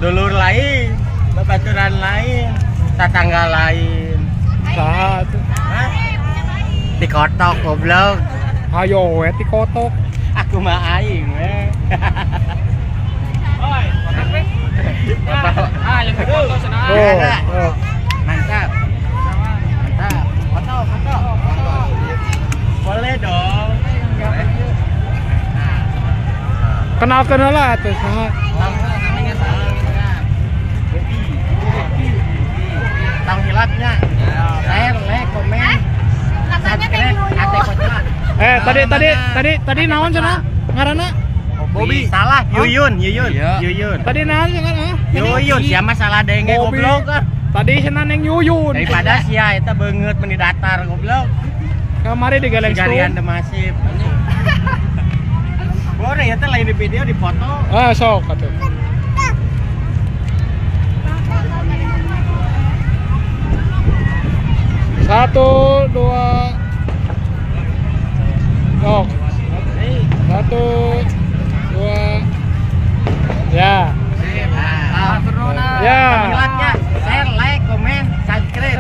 Dulur lain, babaturan lain, tetangga lain. Saha tuh? Hah? Dikotok goblok. Hayo we dikotok. Aku mah aing we. Oi, kotak we. Ah, yang foto sana. Oh, mantap. Mantap. Foto, foto. Boleh dong. Kenal-kenal lah tuh saha. Tang hilapnya. Share, like, komen. Subscribe, ate kocak. Eh, tadi naon cenah? Ngaranna? Bobby. Salah, Yuyun, Yuyun, Yuyun. Tadi naon cenah? Yuyun, sia mah salah denge goblok ah. Tadi cenah neng Yuyun. Daripada sia eta beungeut meni datar goblok. Kamari digeleng Garian Demasif. Boleh ya teh lain di video dipoto. Ah, sok atuh. Satu, dua. Sok. Satu, dua. Ya. Ya. Share, like, komen, subscribe.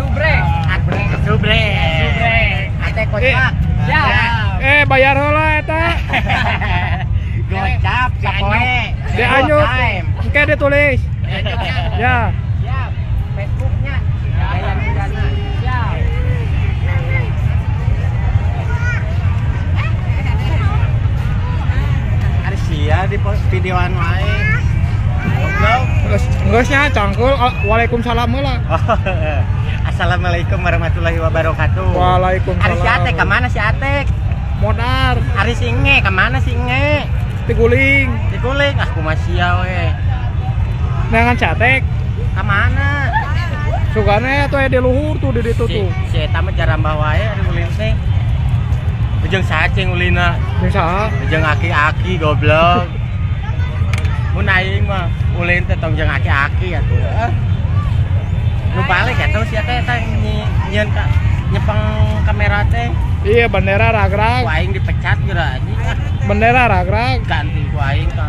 Subrek. Ate kocak. Siap. Bayar heula eta. Gocap sapoe. Dianyut. Engke ditulis. Ya. Siap. Facebooknya. Yayan Pidana. Siap. Ari sia di videoan wae. Goblok. Geus nya cangkul. Waalaikumsalam heula. Assalamualaikum warahmatullahi wabarakatuh. Waalaikumsalam. Ari si Atek kemana si Atek? Modar. Ari si Nge kemana si Nge? Tiguling. Tiguling. Ah kumaha sia we. Neangan si Atek. Kemana? Sugane atuh di luhur tuh di ditu tuh. Si eta mah jarambah wae ari ulin teh. Ujung saha cing ulina? Jeung saha? Jeung aki-aki goblok. Mun aing mah ulin teh tong jeung aki-aki atuh. Nu balik atuh sia teh eta nyieun ka nyepeng kamera teh. Iya, bendera ragrag. Ku aing dipecat geura anjing. Bendera ragrag. Ganti ku aing ka.